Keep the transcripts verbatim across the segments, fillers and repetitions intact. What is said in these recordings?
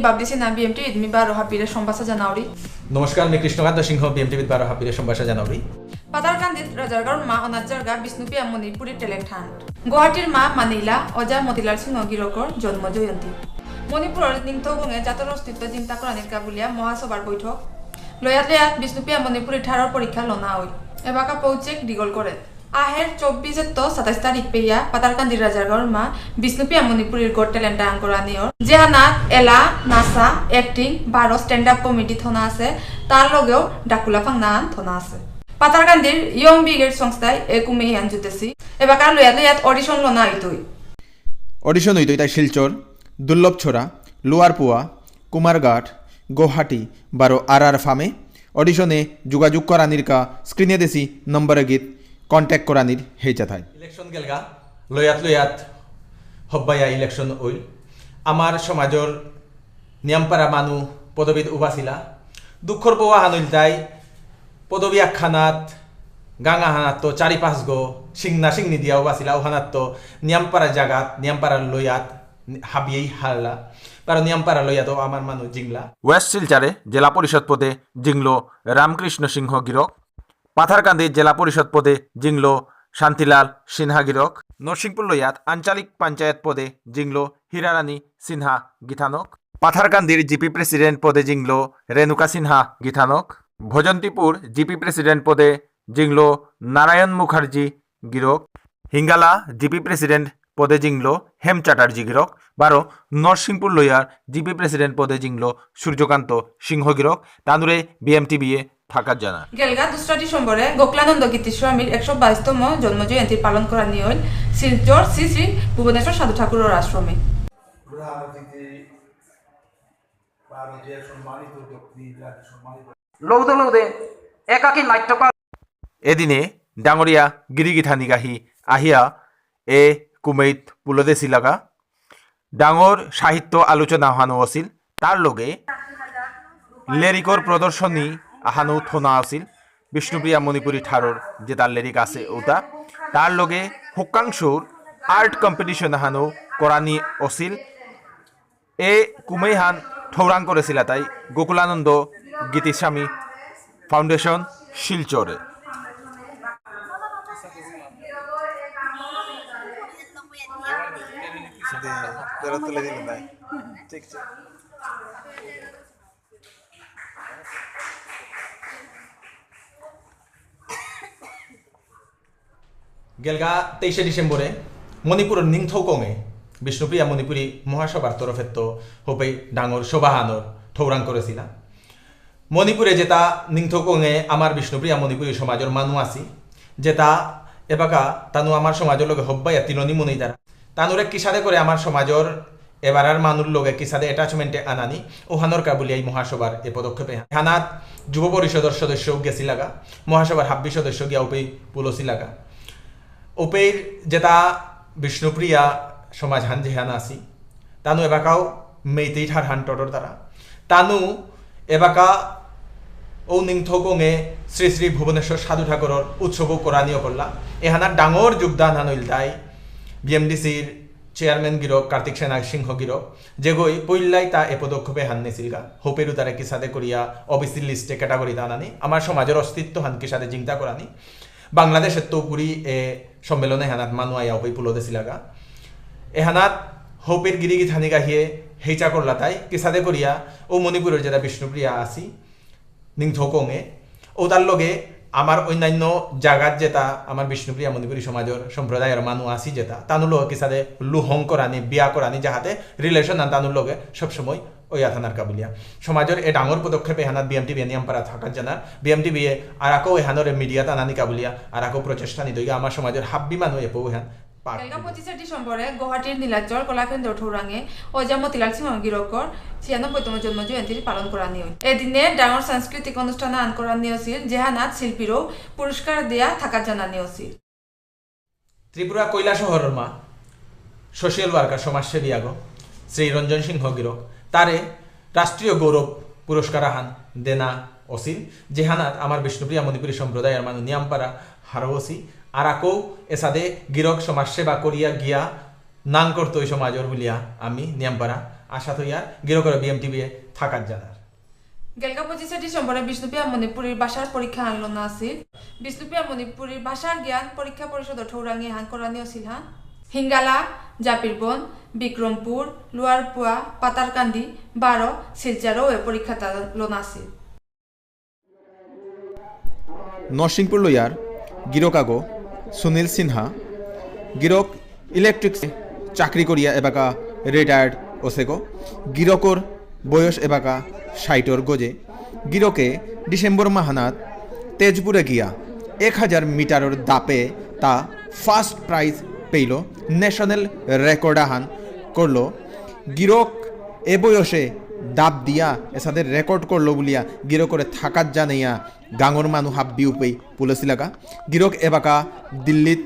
বাবলি সিনহা, বিএমটিভিত মি বারো হাবিরে সম্ভাষা জানাউরি। নমস্কার, মি কৃষ্ণকান্ত সিংহ, বিএমটিভিত বারো হাবিরে সম্ভাষা জানাউরি। পাথারকান্দিত রাজারগাঁওর মা অনাথ জারগা বিষ্ণুপ্রিয়া মণিপুরী talent hunt। গুয়াহাটির মা মানিলা অজা মতিলাল সিংহ গিরকর জন্ম জয়ন্তী। মণিপুরর নিংথৌকঙে জাতর অস্তিত্ব চিন্তা করানির কাবুলিয়া মহাসভার বৈঠক। লয়াত লয়াত বিষ্ণুপ্রিয়া মণিপুরী ঠারর পরীক্ষা লনা অইল। এবাকা পৌচেক ডিগল করে। আহের চব্বিশ এত্ত সাতাইশ তারিখ পেয়া পাথারকান্দির রাজারগাঁওর মা বিষ্ণুপ্রিয়া মণিপুরীর Got Talent আঙকরানি অর। যেহানাত এলা, নাচা, acting, বারো stand up comedy থনা আছে, তার লগেও ডাকুলা ফাংনান থনা আছে। পাথারকান্দির Young Brigade সংস্থায় এ কুমেইহান জুতেছি। এবাকা লয়াত লয়াত audition লনা অইতই। Audition অইতই তাই শিলচর, দুর্লভছড়া, লোয়ারপুয়া, কুমারঘাট, গুয়াহাটি, বারো আর আর ফামে। Audition এ যোগাযোগ করানির কা screen এ দেসি নম্বর গিত contact করানির হেইচা থাই। Election গেলগা, লয়াত লয়াত হব্বাইয়া election অইল। আমার সমাজর নিয়ামপারা মানু পদবীত উবাসিলা। দুঃখর পৌ আহান অইল তাই পদবী আহানাত, গাঙ আহানাত তো চারি পাঁচ গো সিংনা সিংনি দিয়া উবাসিলা, উহানাত তো নিয়ামপারা জাগাত, নিয়ামপারা লয়াত হাবিয়েই হারলা। বারো নিয়ামপারা লয়াত আমার মানু জিংলা। ওয়েস্ট শিলচরে জেলা পরিষদ পদে জিংলো রামকৃষ্ণ সিংহ গিরক। পাথারকান্দি জেলা পরিষদ পদে জিংলো শান্তিলাল সিনহা গিরক। নরসিংপুর লয়াত আঞ্চলিক পঞ্চায়েত পদে জিংলো হীরারানী সিনহা গিথানক। পাথারকান্দির জিপি প্রেসিডেন্ট পদে জিংলো রেণুকা সিনহা গিথানক। ভজন্তীপুর জিপি প্রেসিডেন্ট পদে জিংলো নারায়ণ মুখার্জি গিরক। হিঙ্গালা জিপি প্রেসিডেন্ট পদে জিংলো হেম চ্যাটার্জি গিরক। বারো নরসিংপুর লয়ার জিপি প্রেসিডেন্ট পদে জিংলো সূর্যকান্ত সিংহ গিরক। তানুরে বিএমটিভি এ থাকাত জানা। গেলগা দুসরা ডিসেম্বরে গোকুলানন্দ গীতিস্বামীর একশো বাইশতম জন্ম জয়ন্তী পালন করানি অইল শিলচর শ্রী শ্রী ভুবনেশ্বর সাধু ঠাকুরর আশ্রমে। লৌদে লৌদে একাকী নাট্যকার। এদিনে ডাঙরিয়া গিরিগিথানি গাহি আহিয়া এ কুমেইত পুলদেসিলাগা। ডাঙর সাহিত্য আলোচনা আহানো আছিল। তার লগে লেরিকর প্রদর্শনী আহানো থনা আছিল। বিষ্ণুপ্রিয়া মণিপুরী ঠারর যে তার লেরিক আছে ওটা। তার লগে হুকাংশুর আর্ট কম্পিটিশন আহানো করানি আছিল। এ কুমেইহান ঠৌরাং করেসিলা তাই গোকুলানন্দ গীতিস্বামী ফাউন্ডেশন শিলচরে। দে, দে, তুলে দিল ভাই। ঠিক আছে। গেলগা তেইশে ডিসেম্বরে মণিপুরর নিংথৌকঙে বিষ্ণুপ্রিয়া মণিপুরী মহাসভার তরফেত্ত হোপেই ডাঙর সভাহানর ঠৌরাং করেসিলা। মণিপুরে যেতা নিংথৌকঙে আমার বিষ্ণুপ্রিয়া মণিপুরী সমাজর মানু আসি, যেতা এবাকা তানু আমার সমাজর লগে হব্বাইয়া তিলনি মনেইতারা। তানুরে কিসাদে করে আমার সমাজর এবারার মানুর লগে কিসাদে attachment এ আনানি, ওহানর কাবুলিয়াই মহাসভার এ পদক্ষেপে। হানাত যুব পরিষদর সদস্য গেসিলাগা, মহাসভার হাব্বি সদস্য গিয়া উপেই পুলসিলাগা। উপেইর যেতা বিষ্ণুপ্রিয়া সমাজ হান যেহান আসি, তানু এবাকাও মেইতেই ঠার হান টটর তারা। তানু এবাকা ও নিংথৌকঙে শ্রী শ্রী ভুবনেশ্বর সাধু ঠাকুরর উৎসবও করানি অকরলা। এহানা ডাঙর যোগদান হান ইলতাই বিএমডিসির চেয়ারম্যান গিরক কার্তিক সেনা সিংহ গিরক, যেগই পইল্লাই তা এ পদক্ষেপে হান নেসিলগা, হোপেরু তারে কিসাদে করিয়া ওবিসি লিস্টে ক্যাটাগরি দানানি, আমার সমাজর অস্তিত্ব হান কিসাদে জিংতা করানি। বাংলাদেশেত্ত পুরি এ সম্মেলনে হানাত মানু আয়া ওপেই পুলো দেসিলাগা। এহানাত হোপের গিরিগিথানি গাহিয়ে হেইচা করলা তাই কিসাদে করিয়া ও মণিপুরের যেতা বিষ্ণুপ্রিয়া আসি, নিংথৌকঙে, ও তার লগে আমার অন্যান্য জাগাত যেতা আমার বিষ্ণুপ্রিয়া মণিপুরী সমাজর সম্প্রদায়র মানু আসি যেতা, তানুর লগে কিসাদে লুহং করানি, বিয়া করানি, যাহাতে relation আন তানুর লগে সবসময় ওই আথানার কাবুলিয়া। সমাজর এ ডাঙর পদক্ষেপে হানাত বিএমটিভি নিয়ামপারা থাকাত জানার, বিএমটিভি এ আরাকো এহানরে মিডিয়াত আনানি কাবুলিয়া, আরাকো প্রচেষ্টা নিদইগা আমার সমাজর হাব্বি মানু এপো এহান পাক। গেলগা পঁচিশে ডিসেম্বরে গুয়াহাটির নীলাচল কলাকেন্দ্র ঠৌরাঙে ওজা মতিলাল সিংহ গিরকর ছিয়ানব্বইতম জন্ম জয়ন্তী পালন করানি অইল। এদিনে ডাঙর সাংস্কৃতিক অনুষ্ঠান আন করানি অসিল, যেহানাত শিল্পীরও পুরস্কার দিয়া থাকাত জানানি অসিল। ত্রিপুরা কৈলাসহরর মা, social worker, সমাজসেবী আগো শ্রী রঞ্জন সিংহ গিরক, তারে রাষ্ট্রীয় গৌরব পুরস্কার আহান দেনা অসিল, যেহানাত আমার বিষ্ণুপ্রিয়া মণিপুরী সম্প্রদায়র মানু নিয়ামপারা হারৌ অসি, আরাকো এসাদে গিরক সমাজসেবা করিয়া গিয়া নাং করতই সমাজর বুলিয়া আমি নিয়ামপারা আশা থইয়ার গিরকরে বিএমটিভি এ থাকাত জানার। গেলগা পঁচিশে ডিসেম্বরে বিষ্ণুপ্রিয়া মণিপুরীর ভাষার পরীক্ষা আনলো না আছিল। বিষ্ণুপ্রিয়া মণিপুরীর ভাষার জ্ঞান পরীক্ষা পরিষদ ঠৌরাঙে হান করানি আছিল হান। হিঙ্গালা, জাপিরবন, বিক্রমপুর, লোয়ারপুয়া, পাতারকান্দি, বারো, শিলচরও এ পরীক্ষা তা লনা আছিল। নরসিংপুর লয়ার গিরক আগো সুনীল সিনহা, গিরক ইলেকট্রিক চাকরি করিয়া এবাকা রিটায়ার্ড ওসেগো। গিরকর বয়স এবাকা ষাটর গজে। গিরকে ডিসেম্বর মাহানাত তেজপুরে গিয়া এক হাজার মিটারর দাপে তা ফার্স্ট প্রাইজ পেইল, ন্যাশনাল রেকর্ড আহান করলো। গিরক এ বয়সে দাপ দিয়া এসাদে রেকর্ড করলো বুলিয়া গিরকরে থাকাত জানাইয়া গাঙর মানু হাব্বি উপেই পুলসিলাগা। গিরক এবাকা দিল্লিত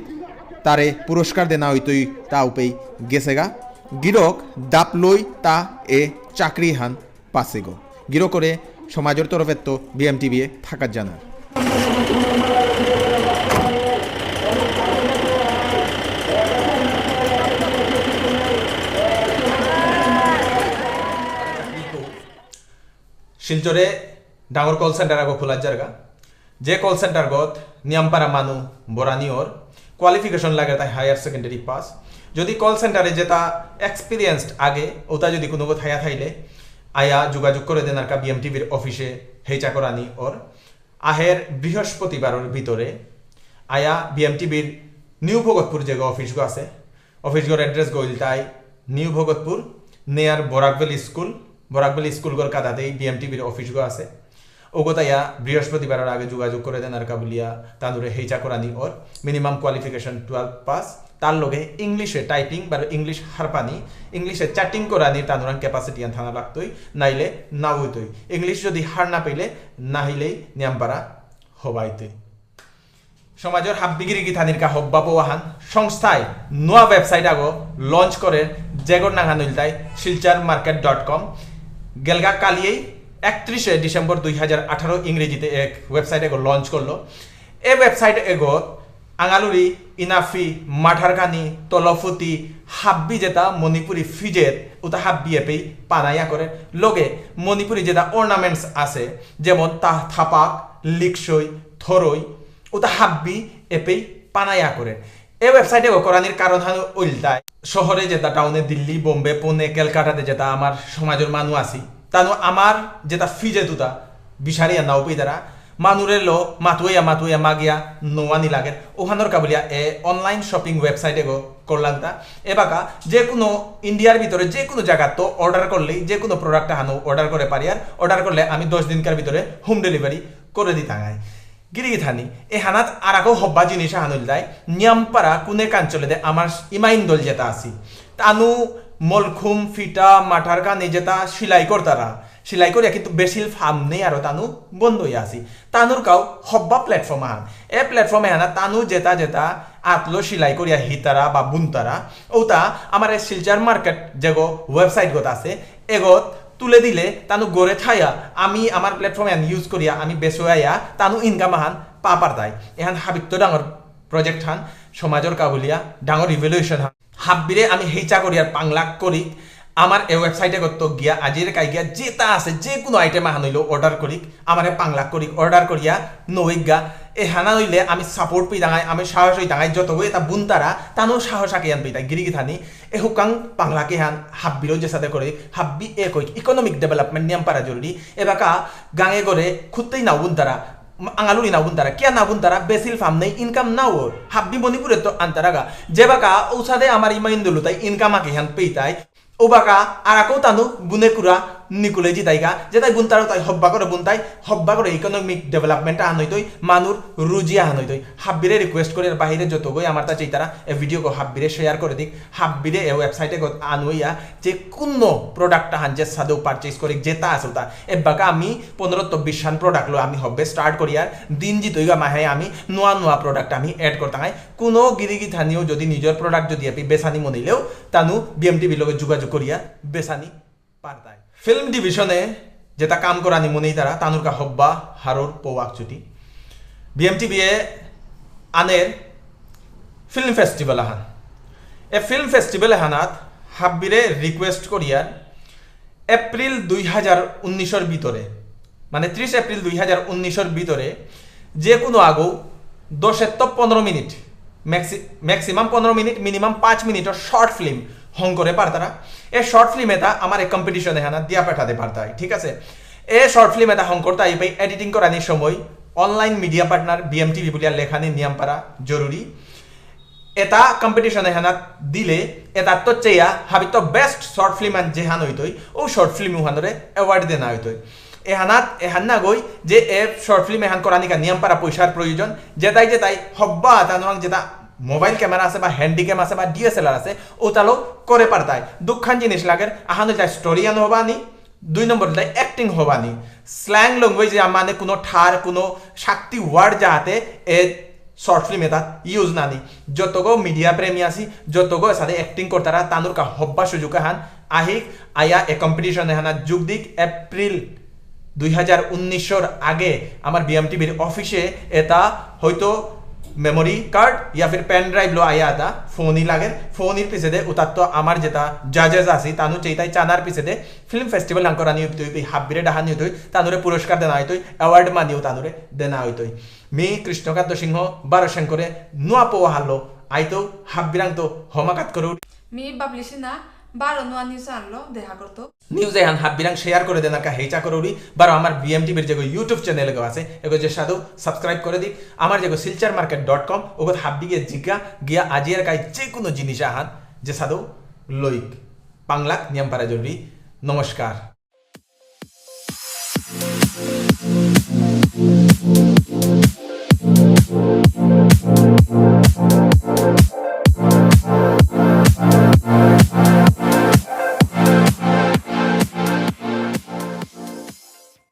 তারে পুরস্কার দেনা হইতই তা উপেই গেছেগা। গিরক দাপ লই তা এ চাকরি হান পাসেগো। গিরকরে সমাজর তরফেত্ত বিএমটিভি এ থাকাত জানার। শিলচরে ডাঙর কল সেন্টার আগো খোলা জায়গা, যে কল সেন্টার গত নিয়ামপারা মানু বরানি অর, কোয়ালিফিকেশন লাগে তাই হায়ার সেকেন্ডারি পাস। যদি কল সেন্টারে যেটা এক্সপিরিয়েন্সড আগে, ওটা যদি কোনো থায়া থাইলে, আয়া যোগাযোগ করে দেন আর কা বিএমটিভির অফিসে হেইচা করানি অর। আহের বৃহস্পতিবারর ভিতরে আয়া বিএমটিভির নিউ ভগতপুর যে অফিসগো আছে, অফিসগর অ্যাড্রেস গইল তাই নিউ ভগতপুর, নেয়ার বরাকভেলি স্কুল, বরাকভেলি স্কুলগর কাদাতেই বিএমটিভির অফিসগো আছে। ওগোতাইয়া বৃহস্পতিবারর আগে যোগাযোগ করে দেন আর কাবুলিয়া তানুরে হেইচা করানি or. Minimum qualification twelve pass, তার লগে ইংলিশে টাইপিং বা ইংলিশ হারপানি, ইংলিশে চ্যাটিং করানির তানুরাং ক্যাপাসিটি আন থানা লাগতই, নাইলে না হইতই। ইংলিশ যদি হার না পেলে, না হইলেই নিয়ামপারা হবাইতই। সমাজর হাব্বি গিরি গিথানির কা হব্বা পৌ আহান সংস্থায় নোয়া ওয়েবসাইট আগো লঞ্চ করে, যেগর নাঙহান ইলতাই শিলচর মার্কেট ডট কম। গেলগা কালিয়েই একত্রিশে ডিসেম্বর দুই হাজার আঠারো ইংরেজিতে এক ওয়েবসাইট এগো লঞ্চ করলো। এ ওয়েবসাইট এগো আঙালুরি, ইনাফি, মাঠারকানি, তলফুতি, হাব্বি যেটা মণিপুরি ফিজেত, উতা হাব্বি এপেই পানাইয়া করে। লগে মণিপুরি যেটা অর্নামেন্টস আছে, যেমন তা থাপাক, লিকসই, থরই, উতা হাব্বি এপেই পানাইয়া করে। এ ওয়েবসাইট এগো করানির কারণ হানু উল্টায়। শহরে যেটা টাউনে দিল্লি, বোম্বে, পুনে, ক্যালকাটাতে যেটা আমার সমাজর মানু আছি, তানু আমার যেটা ফিজেত উতা বিচারিয়া নাও পেইতারা, মানুরে লো মাতুয়া মাতুয়া মাগিয়া নোয়ানি লাগে। ওহানোর কাবুলিয়া এ অনলাইন শপিং ওয়েবসাইট এগো করলাম তা। এবাকা যে কোনো ইন্ডিয়ার ভিতরে যে কোনো জায়গাত তো অর্ডার করলেই যে কোনো প্রোডাক্ট হানো অর্ডার করে পারি, আর অর্ডার করলে আমি দশ দিনকার ভিতরে হোম ডেলিভারি করে দিতাম। গিরি গিথানি, এহানাত আরাকো হব্বা জিনিস আহান ইলতাই, নিয়ামপারা কুনে কাঞ্চলে দে আমার ইমাইন দল যেটা আছি। তানু মলখুম, ফিটা, মাঠার কানি যেটা সিলাই করতারা, সিলাই করিয়া কিন্তু বেশিল ফাম নেই আরো তানু বন্ধ হইয়া আছি। তানুর কাউ হব্বা প্ল্যাটফর্ম আহান। এ প্ল্যাটফর্ম এহানা তানু যেটা যেটা আতলো সিলাই করিয়া হিতারা বা বুনতারা, ওটা আমার এই শিলচর মার্কেট যেগো ওয়েবসাইট গত আছে, এগত তুলে দিলে তানু গড়ে থাইয়া আমি আমার প্ল্যাটফর্ম এহান ইউজ করিয়া আমি বেসোয়া তানু ইনকাম আহান পা পারতাই। এহান হাবিত্ত ডাঙর প্রজেক্ট হান সমাজর কাবুলিয়া ডাঙর রিভলিউশন হান। হাব্বিরে আমি হেইচা করি আর পাংলাক করি আমার এ ওয়েবসাইটে গত গিয়া আজির কাই গিয়া যেটা আছে যে কোনো আইটেম আহান হইলেও অর্ডার করি আমারে পাংলাক করি অর্ডার করিয়া নইগা এহানা হইলে আমি সাপোর্ট পেয়ে দাঙাই আমি সাহস হই দাঙাই যত গো এটা বুনতারা তানু সাহস আকে আন পেয়ে গিরি গিথানি এ হুকাং পাংলাকে হান হাব্বিরও যে সাথে করে হাব্বি এ কই ইকোনমিক ডেভেলপমেন্ট নিয়াম পারা জরুরি। এবাকা গাঙে গরে খুঁজতেই না বুনতারা, আঙালুরি না বুনতারা, কিয়া না বুনতারা, বেসিল ফাম নেই, ইনকাম না ওর। হাব্বি মণিপুরে তো আনতারাগা। যে বাকা ঔসাদে আমার ইমা ইন্দুলু তাই ইনকাম আকে হান পেইতাই। ও বাকা আর আকো তানু বুনে কুরা নিকুলে জিতাইগা। যেতাই বুনতারা তাই হব্বা করে বুনতাই, হব্বা করে ইকোনমিক ডেভেলপমেন্ট আহান হইতই, মানুর রুজি আহান হইতই। হাব্বিরে রিকোয়েস্ট করে বাহিরে যত গই আমার তা চাইতারা, এ ভিডিও গো হাব্বিরে শেয়ার করে দিক, হাব্বিরে এ ওয়েবসাইটে গো আনুইয়া, যে কোনো প্রোডাক্ট আহান যে সাদেও পারচেজ করি, যেটা আছে ওটা। এবাকা আমি পনেরো তো বিশ হান প্রোডাক্ট লো আমি হব্বে স্টার্ট করি আর দিন জিতইগা মাহে আমি নোয়া নোয়া প্রোডাক্ট আমি অ্যাড করতাম। কোনো গিরি গিথানিও যদি নিজের প্রোডাক্ট যদি আপনি বেসানি মনিলেও তানু বিএমটিভি লগে যোগাযোগ করিয়া বেসানি পারতাই। ফিল্ম ডিভিশনে যেটা কাম করানি মনেই তারা তানুরকা হব্বা হারোর পৌ আকচুটি। বিএমটিভি এ আনের ফিল্ম ফেস্টিভ্যাল আহান। এ ফিল্ম ফেস্টিভ্যাল এহানাত হাব্বিরে রিকোয়েস্ট করিয়ার এপ্রিল দুই হাজার উনিশর ভিতরে, মানে ত্রিশ এপ্রিল দুই হাজার উনিশর ভিতরে যে কোনো আগো দশেত্ত পনেরো মিনিট, ম্যাক্সি ম্যাক্সিমাম পনেরো মিনিট, মিনিমাম পাঁচ মিনিটর শর্ট ফিল্ম হঙ করে পারতারা। এ শর্ট ফিল্ম এটা আমার এক কম্পিটিশন এহানাত দিয়া পাঠাতে পারতাই, ঠিক আছে? এ শর্ট ফিল্ম এটা হঙ করতে আইপাই এডিটিং করানির সময় অনলাইন মিডিয়া পার্টনার বিএমটিভি বুলিয়া লেখানি নিয়াম পারা জরুরি। এটা কম্পিটিশন এহানাত দিলে এটাত্ত চেয়া হাবিত্ত বেস্ট শর্ট ফিল্ম আন যেহান হইতই, ও শর্ট ফিল্ম উহানরে অ্যাওয়ার্ড দেনা হইতই। এহানাত এহান না গই যে এ শর্ট ফিল্ম এহান করানিকা নিয়াম পারা পয়সার প্রয়োজন, যেটাই যেটাই হব্বা তানুরাং যেটা মোবাইল ক্যামেরা আছে বা হ্যান্ডিক্যাম আছে বা ডিএসএলআর আছে, ও তালো করে পারতাই। দুখান জিনিস লাগের, আহান হইলে স্টোরি আন হবানি, দুই নম্বর হইলে অ্যাক্টিং হবানি। স্ল্যাং ল্যাঙ্গুয়েজ মানে কোনো ঠার, কোনো শক্তি ওয়ার্ড যাহাতে এ শর্ট ফিল্ম এটা ইউজ নানি। যতগো মিডিয়া প্রেমী আছি, যতগো এসাদে অ্যাক্টিং করতারা, তানুর কা হব্বা সুযোগ হান আহিক, আয়া এ কম্পিটিশন এহানা যোগ দিক। এপ্রিল দুই হাজার উনিশর আগে আমার বিএমটিভির অফিসে এটা হয়তো মেমোরি কার্ড ইয়া ফির পেন ড্রাইভ লো আয়া এটা ফোনই লাগে। ফোনই পিছেদে উতাত্ত আমার যেটা জাজেস আছি, তানু চেইতাই চানার পিছেদে ফিল্ম ফেস্টিভ্যাল হান করানি হইতই, হাব্বিরে ডাহানি হইতই, তানুরে পুরস্কার দেনা হইতই, অ্যাওয়ার্ড মানিও তানুরে দেনা হইতই। মি কৃষ্ণকান্ত সিংহ, বারো শঙ্করে, নুয়া পোয়া হারলো, আইতো হাব্বিরাংতো হমাকাত করুর। মি বাবলি সিনহা, বারো নুয়া নিউজ আনলো, দেখা করতো। নিউজ এহান হাব্বিরাং শেয়ার করে দেনার কা হেইচা করুরি, বারো আমার বিএমটিভির যেগো YouTube চ্যানেল গো আছে, এগো যে সাধু সাবস্ক্রাইব করে দি, আমার যেগো শিলচর মার্কেট ডট কম, ওগো হাব্বি গিয়ে জিগা, গিয়া আজিয়ার কাই যে কোনো জিনিস আহান, যে সাধু লইক, পাংলাক নিয়াম পারা জরুরি। নমস্কার।